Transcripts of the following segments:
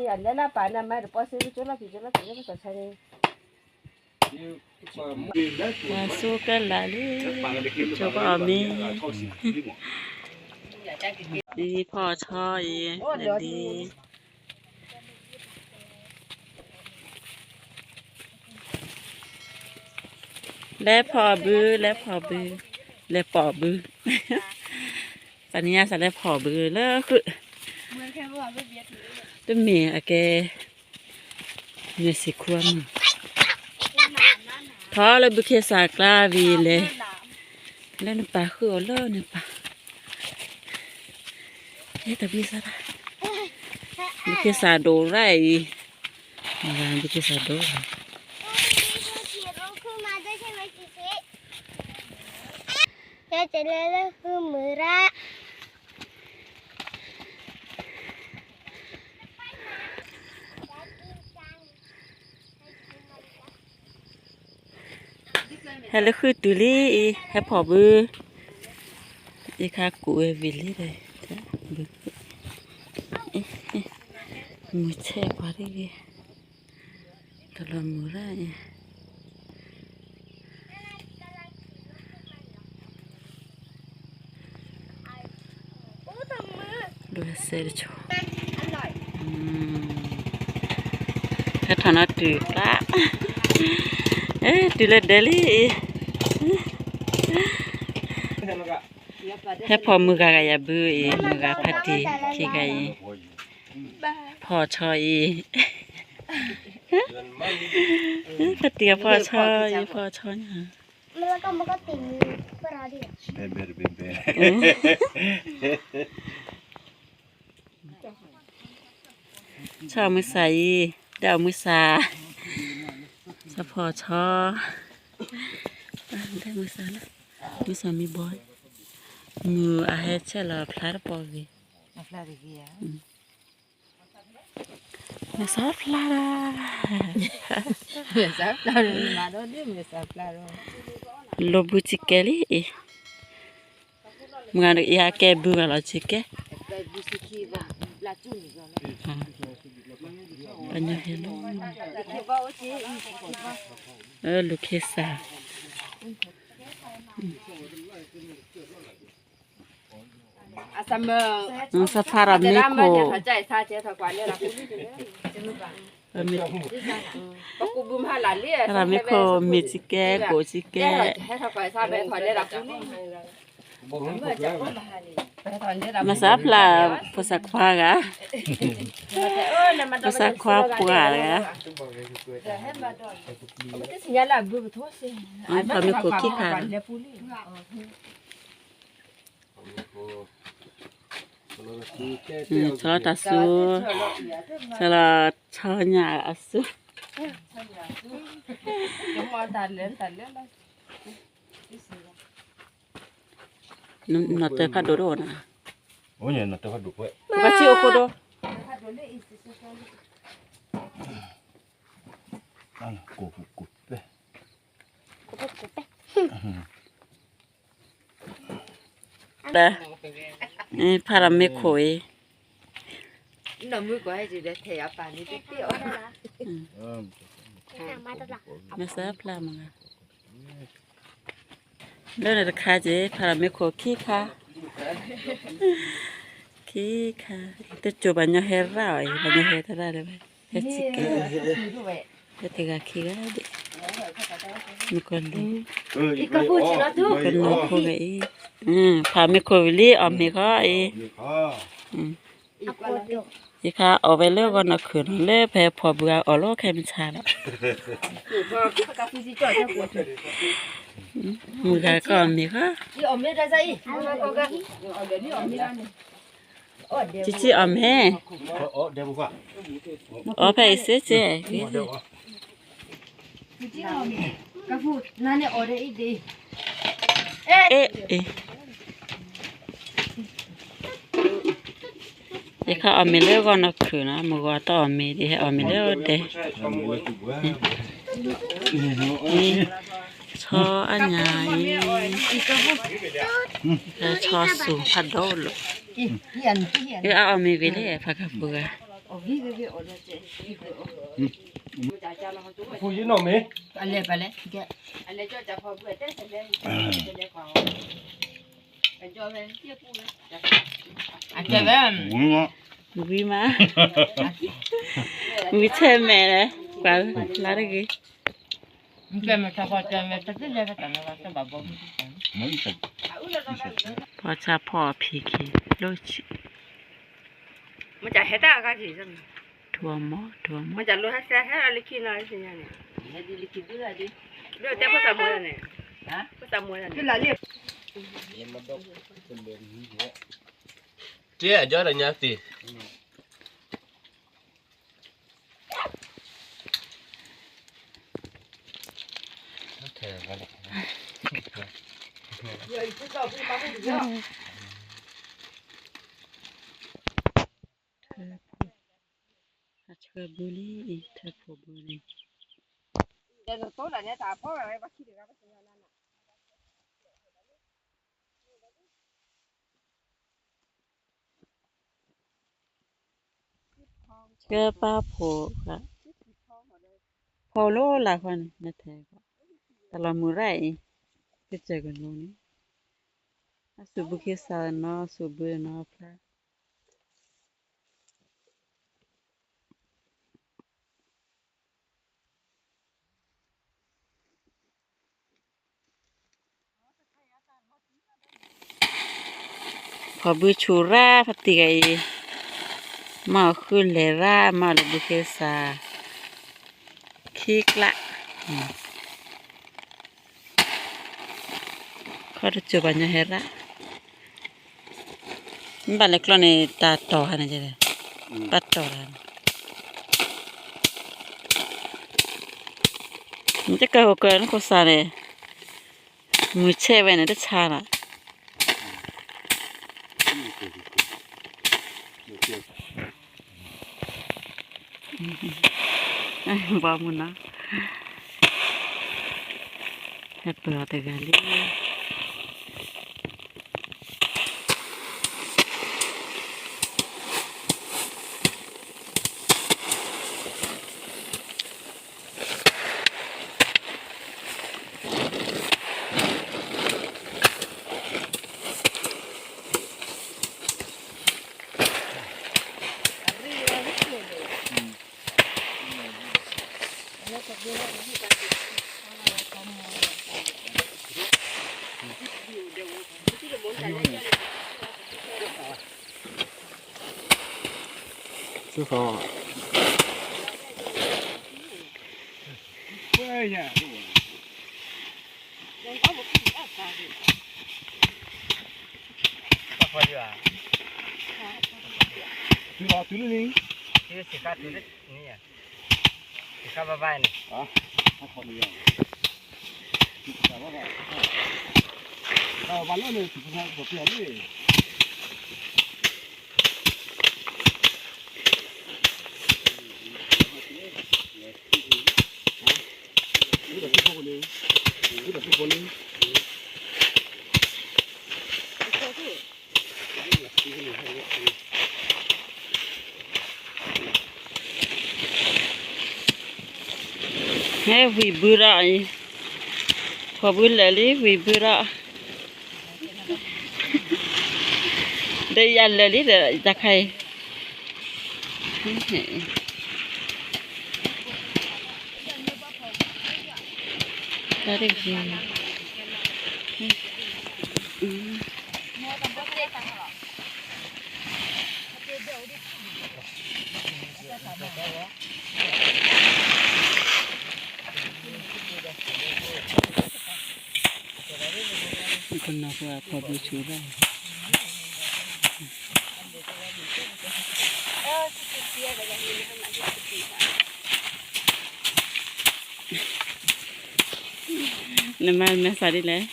လဲၤလၢပာ်နၤမၤတပီစ့ကကၠိလီၤက့ၤကၠိလီၤက့ၤလၢပကဆီန့ၣ် ပှၤဆိကလးလံ ကၠိပှၤအီၣ်မ့ၤ ဒ်ဖီၣ်ဆီအံၤ လၢဒ် လဲၤဖီၣ်ဘု လဲၤဖီၣ်ဘု လဲၤဖီၣ်ဘု ပနံၤညါစးလဲၤဖီၣ်ဘုလၢဃုာ် တမ့ၢ်အကဲ မ့ၢ်စံးခူအမုၢ် ထီၣ်လၢဘုခ့စးကျါဝံၤလဲၤ လၢနပာ်ဃုာ်အီၤလၢနပာ် ဟဲတဘံစၢ် ဘုခ့စးဒိၣ်ရၣ်အံၤ ဘုခ့စးဒိၣ်ရၣ် ယတဲလၢလၢဃုမုၢ်ရၣ် ဟဲလၢဃုတုၤလံအံၤ ဟဲဖီၣ်ဘု အံၤခါကူးဝဲဝံၤလံဒီး ဘု မုၢ်ဆဲးပှၤတဂ့ၤ တလီၤမုၢ်ရၣ်အံၤ ဒိးစဲတဆိ ဟဲထီၣ်နီၤတုၤကျါ တုၤလၢဒဲလံ ဟဲဖီၣ်မုၢ်ဂၤဂၤယၤဘုအံၤ မုၢ်ဂၤဖါတံၢ်ခံဂၤအံၤ ဖီၣ်ဆီအံၤ ဖါတံၢ်အဖီၣ်ဆီအံၤ ဖီၣ်ဆီညါ ဆီမုၢ်ဆါအံၤ ဒ်အမုၢ်ဆါ ဆီဖီၣ်ဆီ ဒ်မုၢ်ဆါလၢ မုၢ်ဆါမံဘီ မုၢ်အဟဲဆဲးလီၤဖျါတပီၤဂ့ၤ မုၢ်ဆါဖျါလၢ လိာ်ဘုစ့ၢ်ကဲလံအံၤ မုၢ်ဂၤယကဲဘုဂၤလီၤစ့ၢ်ကဲ ပှၤညီဟဲလီၤ လူၤခ့စး စဖါရၤမ့ခိၣ် ဖါရၤမ့ခိၣ်မ့ၢ်စ့ၢ်ကဲ ကိးစ့ၢ်ကဲ မၤစၢ်ဖျါ ဖိစၢ်ခွါဂၤ ဖိစၢ်ခွါပှၢ်ဂၤ ဖါမ့ခိၣ်ခံခါ ဆီလီၤတၢ်စူ ဆီလီၤဆီညၣ်အစူ နီၢ်တၢ်ဖးဒိၣ်တအိၣ်နီၤ ပကဆံအိၣ်ခိၣ်ဒီး ဖါရၤမ့ခိၣ်အံၤ မၤစၢ်ဖျါမၤ လၢန့ၣ်တခါက့ၤ ဖါရၤမ့ခိၣ်ခံခါ ခံခါ တကၠိၤပှၤညီဟဲရၣ်အီၤအံၤ ပှၤညီဟဲတရၣ်လၢၤဘၣ် ဟဲစ့ၢ်ကီး ဟဲတဂၤခံဂၤဒံး မုၣ်ကီၤလံၤ ကနီၤခိၣ်ဂၤအံၤ ဖါမ့ခိၣ်ဝံၤလံအီၣ်မ့ၤခီအံၤ ယခါအီၣ်ဝဲလၢဂီၤနီၢ်ခုၣ်နီၤ လၢဖဲဖီၣ်ဘုအီၣ်လီၤခဲမုၢ်ဆါလီၤ မုၢ်ဂၤကအီၣ်မ့ၤခီ ကံကံအီၣ်မ့ၤ အီၣ်ဖဲအံၤစ့ၢ်ကီး အ့ၣ် ယခါအီၣ်မ့ၤလၢဂီၤနီၢ်ခုၣ်နီၤ မုၢ်ဂီၤတအီၣ်မ့ၤဒံး ဟဲအီၣ်မ့ၤလၢအီၤဒဲး ဆီအညၣ်အံၤ ဆီဆူၣ်ဖးဒိၣ်လီၤ အအီၣ်မ့ၤဂ့ၤလံ ဖးကပူၤဂၤ ဖိယနီၢ်မ့ၢ် အကဲဝဲ ဝံၤမး ဝံၤဆဲမဲာ်လဲၣ် ပှၤလါတဂ့ၤ ပှၤဆါဖီၣ်အဖံးခံ လိၣ်ဆံး မ့ၢ်တၢ်ဟဲတၢ်အခါက့ၤ ထူအမီၢ် ထူအမီၢ် မ့ၢ်တၢ်လိၣ်ဟဲစဲဟဲလၢခံနီၤ လၢတဲဖိသၣ်မူန့ၣ် ဖိသၣ်မူန့ၣ် တဲအကၠီတညါသ့ၣ် အဆှၢဘုလံ အံၤထၢဖှိၣ်ဘုန့ၣ် ဆှၢပၢ်ဖှိၣ်, ဖီလိလၢ်ဃီန့ၣ် နထဲ, တၢ်လီၤမုၢ်ရၣ်အံၤ ကစၢၢ်ကလိၤန့ၣ် အစူၢ်ဘုခ့စၢ်နီၤ စူၢ်ဘုနီၤဖျါ ဖီၣ်ဘုဆူၣ်ရၣ်ဖါတံၢ်ဂၤအံၤ, မၤအီၣ်ဃုလဲၤရၣ် မၤအီၣ်လၢဘုခ့စၢ်, ခံကျး, ခီတစိၤပှၤညီဟဲရၣ်, မ့ၢ်ဘၣ်လဲၤကျီန့ၣ် တၢ်တီၢ်ဟါန့ၣ်, ဘၣ်တီၢ်ဟါန့ၣ်, နတကၢၢ်ဟိၣ်ကၢၢ်နခိၣ်စၢ်န့ၣ်, မုၢ်ဆဲးဝဲန့ၣ် တဆါလီၤ. ဘီမုၢ်နီၤ, ဟဲပၢၢ်အီၤတဂၤလံ. ဟဲဝံၤဘုဒီး, ဖီၣ်ဘုလၢာ်လံ ဝံၤဘုဒီး, ဒီးယၤလၢာ်လံဒီး တၢ်ခါအံၤ တၢ်တဂ့ၤ, ကနီၤပှၤဖီၣ်ဘုဆူၣ်ဘၣ် နမၤမဲာ်ဆှးဒ်လဲၣ်,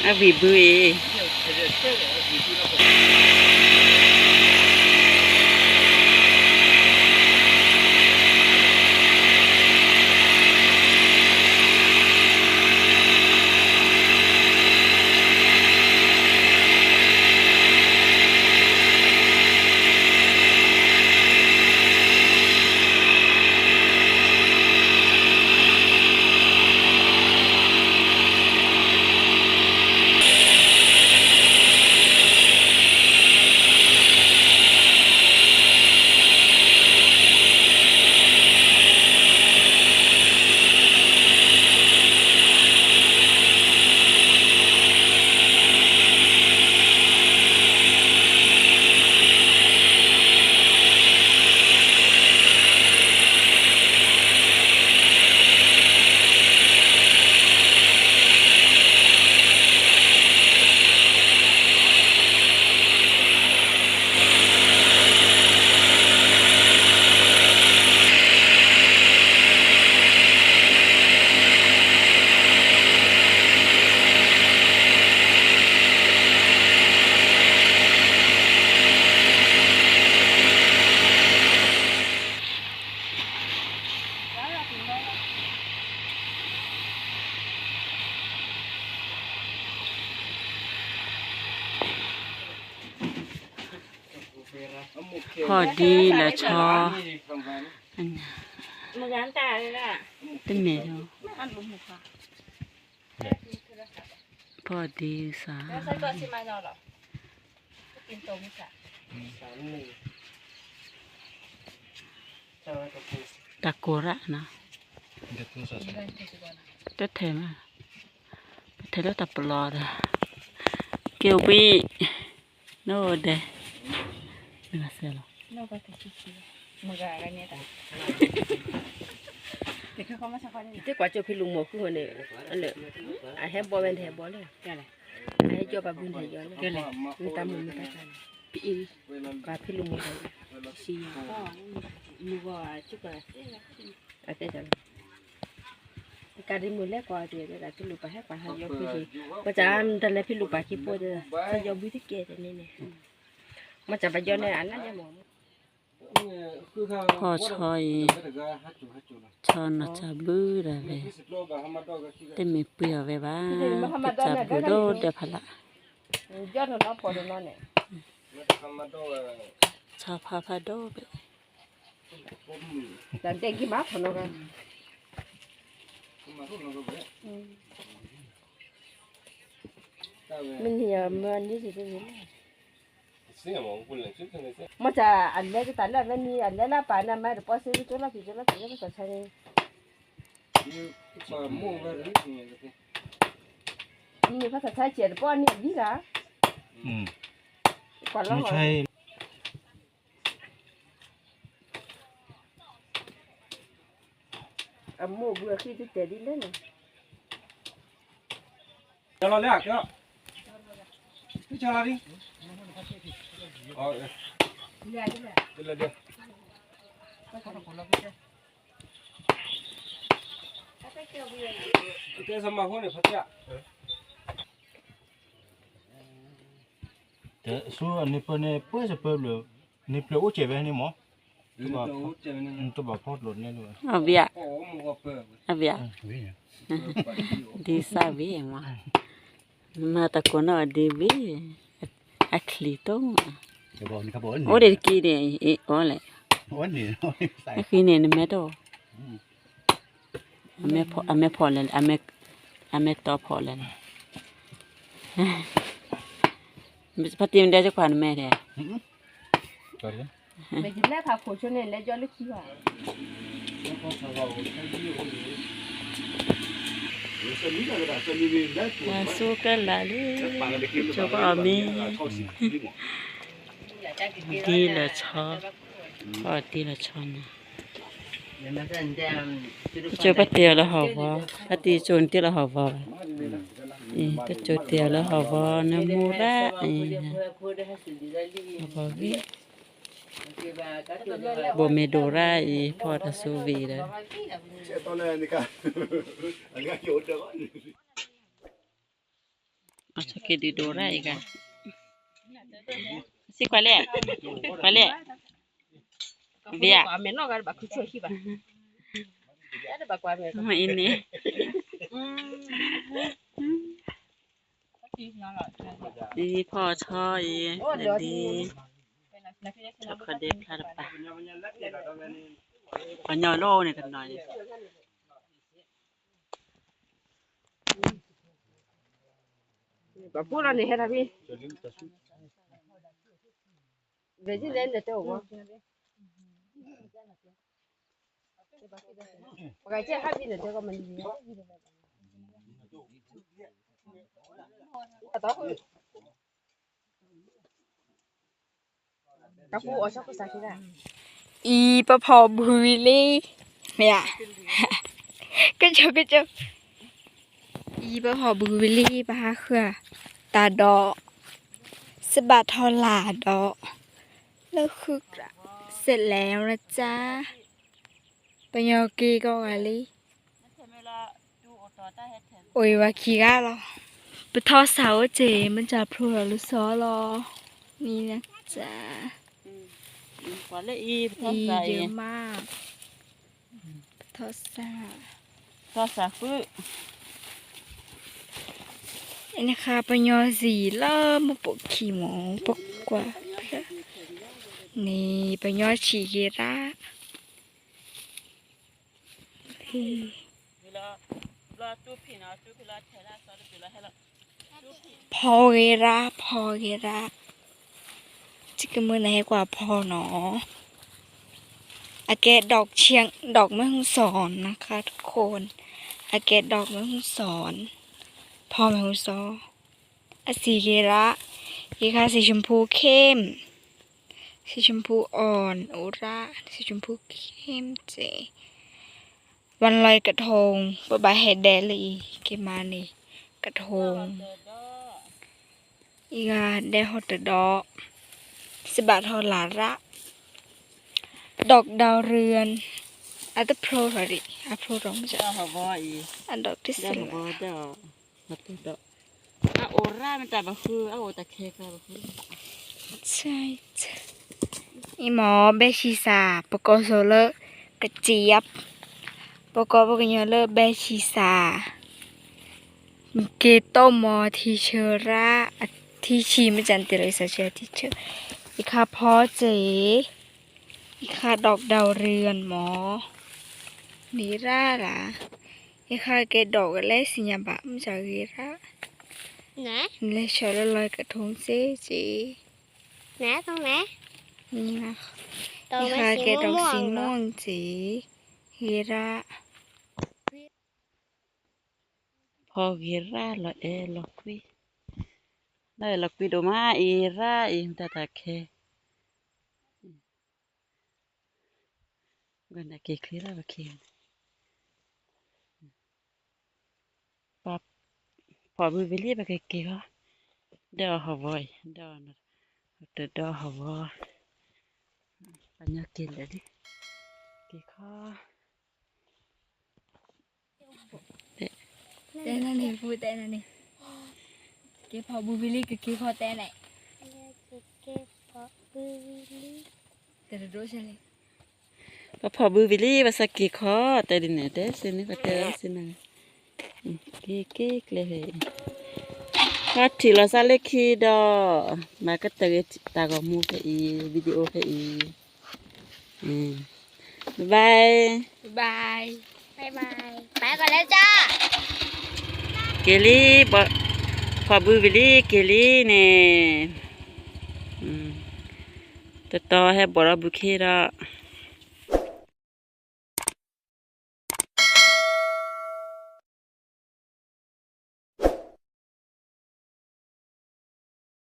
အဝံၤဘုအံၤ ဖီၣ်ဒ့လၢဆီ, တမ့ၢ်, ဖီၣ်ဒ့စး, တၢ်ကိၢ်ရၣ်နီၤ, တထဲမး, ပထဲလၢတၢ်ပလီၢ်ဒီး, ကဲဝံၤ, နအိၣ်ဒဲး, နဂၤစဲလီၤ, ယတဲကွၢ်ကၠိဖံလူၤမိၢ်ဃုာ်န့ၣ်, အဟဲဘီဝဲန့ၣ်ဟဲဘီလၢ, အဟဲယီၢ်ပှၤဘုန့ၣ်ဟဲယီၢ်လၢ, မ့ၢ်တၢ်မုာ်မ့ၢ်တၢ်ကါန့ၣ်, ပအံၤ, ကွၢ်ဖံလူၤမိၢ်, အတဲလီၤ ကးဒံမုၢ်လဲၤကွၢ်တ့ၢ်ဒီး ဖံလူၤပၢ်ဟဲကွၢ်ဟးယီၢ်ဖုက့ၤ, မ့ၢ်တၢ်လဲၤဖံလူၤပၢ်က့ၤဖိဒီး ဟဲယီၢ်ဘုတကဲတန့ၣ်န့ၣ်, မ့ၢ်တၢ်ပယီၤန့ၣ် အလါညါမး, ဖီၣ်ဆီအံၤ, ဆီနီၢ်စၢ်ဘုဒၣ်ဝဲ, တမ့ၢ်ပှ့ၤအီၤဝဲဘၣ်, ကစၢ်ဘုဒိၣ်ဒၢဖးလၢ်, ဆီဖးဖးဒိၣ်ဘၣ် တၢ်ဒဲက့ၤမးဖီၣ်နီၤ, မ့ၢ်န့ၣ်မ့ၢ်န့ၣ်တ့ၢ်တ့ၢ်န့ၣ်, မ့ၢ်တၢ်အလဲၤတၢ်လၢအဝဲန့ၣ် အလဲၤလၢပၢ်န့ၣ် မၤတပီၢ်စ့ ကၠိလီၤဖံးကၠိလီၤဖံးလၢပသးဆါန့ၣ်, မ့ၢ်ဖးသးဆါကဲတပီၢ်န့ၣ်အလံဂၤ, ကွၢ်လီၤ အမိၢ်ဘုအဃံတတဲာ်ဒ်လဲၣ်န့ၣ်, ကလီၤလၢကလီၤ, ကလီၤလံ, ကလီၤဒၣ်, ကဲစမၤဃိန့ၣ်ဖးတၢ်, ဆူအန့ၣ်ပၢၢ်န့ၣ် ပၢၢ်စပၢၢ်ဘျၢ, န့ၣ်ပျၢၤအိၣ်စဲးဝဲန့ၣ်မး, တဘၣ်ဖီၣ်တလိာ်န့ၣ်လီၤ, အဘၣ်, အဘၣ်, ဒ်စၢ်ဝံၤမး, နမၤတၢ်ကိးနီၢ်အဒ့ဝံၤ, အချံတိၢ်မး, အိၣ်ဒံးတက့ၢ်န့ၣ်, အီၣ်လဲၣ်, အဃံန့ၣ် နမဲာ်တအိၣ် အမဲာ်ဖီၣ်လဲၣ်, အမဲာ်တီဖီၣ်လဲၣ်န့ၣ်, ဖါတံၢ်မ့ၢ်ဒဲကကွၢ်နမဲာ်ဒဲး, မ့ၢ်လဲၤဖးခိၣ်ဆိန့ၣ် လဲၤယီၢ်လၢခံဘၣ်, တၢ်စူၢ်ကဲလၢာ်လံ, ကၠိပအီၣ်မ့ၤ, ဒ့လၢဆီ, အီၣ်ဒ့လၢဆီန့ၣ် တကၠိပတဲအီၤလၢဟီၣ်ဝီ, ဖါတံၢ်ကၠိန့ၣ်တဲလၢဟီၣ်ဝီဘၣ်, တကၠိတဲအီၤလၢဟီၣ်ဝီ နမူရၣ်အံၤ, ဟီၣ်ဝီဂ့ၤ, ဘိၣ်မ့ၢ်ဒိၣ်ရၣ်အံၤ ဖီၣ်တၢ်ဆိဝံၤဒီး, အဆိက့ၤဒုးဒိၣ်ရၣ်အံၤဂၤ, စံးကွၢ်လဲၣ်, ကွၢ်လဲၣ်, ဝံၤဧါ, မ့ၢ်အံၤန့ၣ်, ဒ်ဖီၣ်ဆီအံၤ, ဒ်, ခီဒဲဖျါတပၤ, ပှၤညီလိၣ်န့ၣ်တနီၤန့ၣ်, ပှၤဖိလီၤန့ၣ်ဟဲထီၣ်ဖဲ, ဝဲဒ်လဲၣ်နတဲအီၤ, ပှၤကဲဟးဖဲန့ၣ်တဲကီးမနုၤ, အံၤပဖီၣ်ဘုဝံၤလံ, မ့ၢ်ဧါ, ကၠိကၠိ, အံၤပဖီၣ်ဘုဝံၤလံ ပဟးဃုာ်တၢ်ဒီး, စဘၣ်ထီလာ်ဒီး, လၢဃုာ်စဲးလဲၤဝဲဒၣ်, ပညီက့ၤကီးဂၤလံ အိၣ်အံၤဝဲခံဂၤလီၤ, ပထီၣ်စၢ်အိၣ်က့ၤ မ့ၢ်စၢ်ဖျိလီၤလၢစီလီၤ, နံၤနစၢ်, အံၤယမါ, ပထီၣ်စၢ်, ထီၣ်စၢ်ဃုာ်, အန့ၣ်ဃါပညီစံၣ်လၢမူပိာ်ခံမး ပကွၢ်ဖျါ, န့ၣ် ပညီဆံးဂ့ၤရၣ်, ဖီဂ့ၤရၣ် ဖီဂ့ၤရၣ်, ဆိကမိၣ်နဟဲကွၢ်ဖီနီၤ, အကဲ ดอกเชียง ดอกแมงฮ่องสอนนะคะทุกคน, အကဲ ดอกแมงฮ่องสอน, ဖီแมงฮ่องสอน, အဆံးဂ့ၤရၣ်, ယခါ สีชมพูเข้ม สีชมพูอ่อน အိၣ်ရၣ် สีชมพูเข้มစ့ၢ်, วันลอยกระทง ပဘၣ်ဟဲဒဲးလၢအံၤ က့ၤမၤန့ၣ် กระทง, အံၤဂၤဒဲးဟီၣ်တဒီး, စဘၣ်ထီၣ်လၢ်ရၣ်, ดอกดาวเรือง အတဖျိထီၣ်ဒံး အဖျိထီၣ်မ့ၢ်, အဒိးတစဲးလၢ အအိၣ်ရၣ်မတၤဘၣ်ဃု အအိၣ်တၢ်ခဲကျါဘၣ်ဃု, အံၤမ့ၢ်ဘဲဆံးစၢ် ပကိးစိၤလၢ ကစံးယါ, ပကိးပှၤကညီလၢဘဲဆံးစၢ်, က့ၤတိၢ်မီၤထံဆၢရၣ်, အထံဆံးမ့ၢ်ကၠၢ်တ့ၢ်လီၤ ယစၢ်ဆၢထံဆၢ, ယခါဖီစ့ၢ်, ယခါ ดอกดาวเรือง မ့ၢ် န့ၣ်ရၣ်လၢ်, ယခါကဲ ดอก ကလဲၤစံညါဘၣ် မ့ၢ်ကၠၢ်ဂ့ၤရၣ်, လဲၤဆှၢလၢ ลอยกระทง စ့ၢ်ကီး, ယခါကဲ ดอกสีม่วง စ့ၢ်, ဂ့ၤရၣ်, ဖီဂ့ၤရၣ်လီၤအဲၣ်လီၤကွံ, လီၤအဲၣ်လီၤကွံဒိၣ်မး အံၤရၣ်အံၤ တၢ်တၢ်ခဲ ကဲချ့လၢပခဲ, ဖီၣ်ဘုဝံၤလံ ပကက့ၤခီ, ဒီးဟီၣ်ဝီအံၤ ဒီး တဒီဟီၣ်ဝီ, ပှၤညီက့ၤလၢာ်လံ, က့ၤခီ, တဲနၤန့ၣ် ပူတဲနၤန့ၣ်, က့ၤဖီၣ်ဘုဝံၤလံ ကက့ၤခီတဲန့ၣ်, တဒိၣ်ဆဲးလံ, ပဖီၣ်ဘုဝံၤလံ ပစက့ၤခီ, တဲဒ်န့ၣ် တဲစ့န့ၣ် ပတဲစ့န့ၣ်, က့ၤက့ၤကျဲဖဲအံၤ, ပထံၣ်လီၤစၢ်လၢခံဒီး, မၤကတၢၢ်ဂ့ၤတၢ်ဂီၤမူဖဲအံၤ video ဖဲအံၤ, bye bye, bye bye, bye bye, က့ၤလံ, ဖီၣ်ဘုဝံၤလံ က့ၤလံန့ၣ်, တတီၤဟဲဘီၣ်ဒီးဘုခ့ဒီး